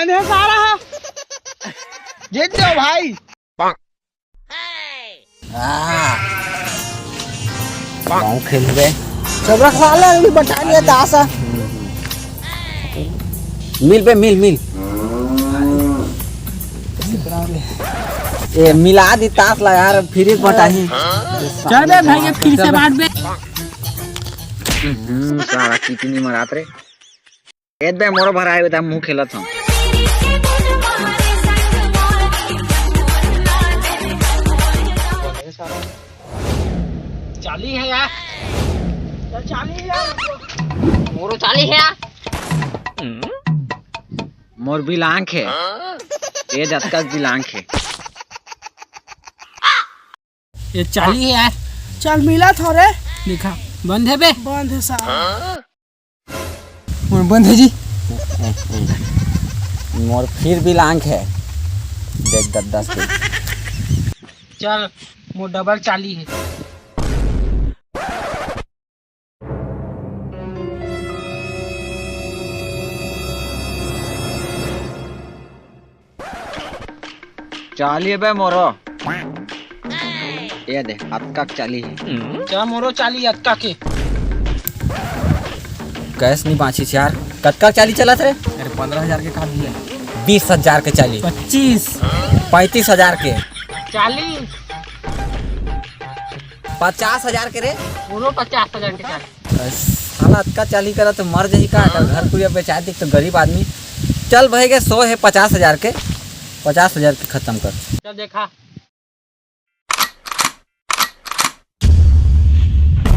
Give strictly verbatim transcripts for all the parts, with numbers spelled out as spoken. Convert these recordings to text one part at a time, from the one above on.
अरे सारा, जीत जाओ भाई। हाँ। गाँव खेलबे। सब रख साले, अगली बटा लिया तासा। मिल बे, मिल, मिल। ए, मिला दी तास ला यार, फिर एक बटाही। चल बे भाई, अब फिर से बांट बे। हम्म, सारा कितनी मरात रे। ए बे, मोरो भरा है, बता, मुंह खेलत हूँ। चाली है यार। चाली है यार। मोरो चाली है यार। मोर बिलांक है। ये जतका बिलांक है। ये चाली है यार। चल मिला थोरे। देखा, बंद है बे। बंद है साला। मोर बंद है जी। मोर फिर बिलांक है। देख दस दस के। चल, मोर डबल चाली है। चाली बे मोरो। ये दे, अतका चाली है। चा मोरो चाली अतका के। कैस नहीं बांचिस यार। कतका चाली चलत रे? अरे, पन्द्रह हजार के कहा दिए? बीस हजार के चाली। पच्चीस। पैंतीस हजार के। चाली। पचास हजार के रे। मोरो पचास हजार के चाली। साला अतका चाली करा तो मर जाही का? अगर घर कुरिया बेचाए दिख तो गरीब आदमी। चल भाई के सौ है पचास हजार के, पचास हजार के खत्म कर। चल देखा।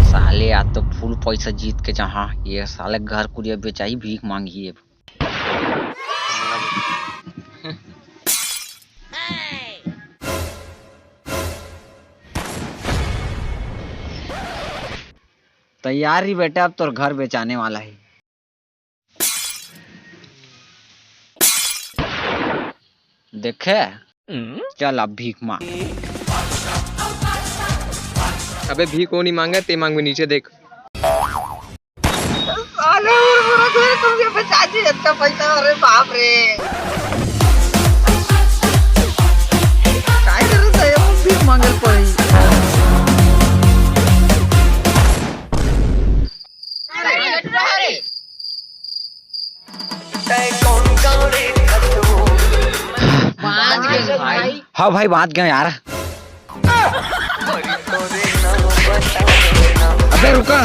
साले आज तो फुल पैसा जीत के जहाँ ये साले घर कुरिया बेचाई भीख मांगी है। तैयार रही बेटा, अब तोर घर बेचाने वाला है। देखे, चल अब भीख मांग। अबे भीख वो नहीं मांगे, ते मांग भी नीचे देख। अरे, उर्वरक रे, तुमके बचा जी, इतना पैसा, अरे बाप रे। काय करत आहे, मग भीख मांगेल पड़ी। हाँ भाई, बांच गए यार। अबे रुका,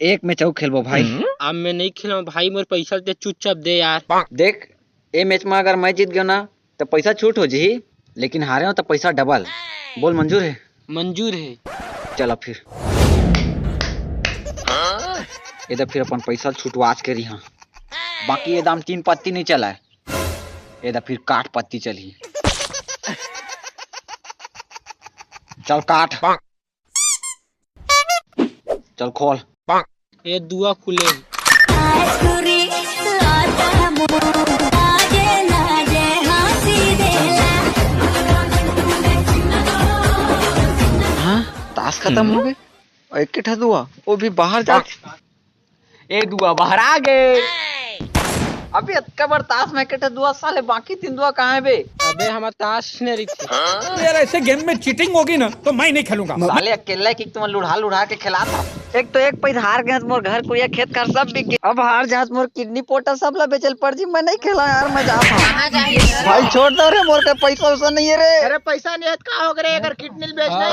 एक मैच अउ खेलबो भाई। अब मैं नहीं खेलूं भाई, मोर पैसा दे, चुपचाप दे यार। देख, ए मैच में अगर मैं जीत गयो ना, तो पैसा छूट हो जही, लेकिन हारे हो तो पैसा डबल। बोल, मंजूर है? मंजूर है। चलो फिर। ये तो फिर अपन पैसा छुटवाच के रही हाँ। बाकी ये दाम तीन पत्ती नहीं चला है, ये तो फिर काठ पत्ती चली। चल काट। चल खोल। ये दुआ खुले। हाँ, ताश खत्म हो गए। और एक ठा दुआ, वो भी बाहर जाके। ए दुआ बाहर आ गए। अबे अतका बड़ ताश में एक ठा दुआ, साले बाकी तीन दुआ कहाँ है बे? अबे हमर ताश नहीं रही थी। यार, ऐसे गेम में चीटिंग होगी ना तो मैं नहीं खेलूंगा। साले अकेला एक तुम लुढ़ा लुढ़ा के खिलाता। एक तो एक पैर हार गए, मोर घर कुरिया खेत खार सब बिक गए। अब हार जात मोर किडनी पोटा सब ला बेचल पड़ जी, मैं नहीं खेला यार, मैं जात हूँ। भाई छोड़ दो रे, मोर के पैसा वैसा नहीं है रे। अरे पैसा नहीं है तो का हो गए, अगर किडनी बेचना है।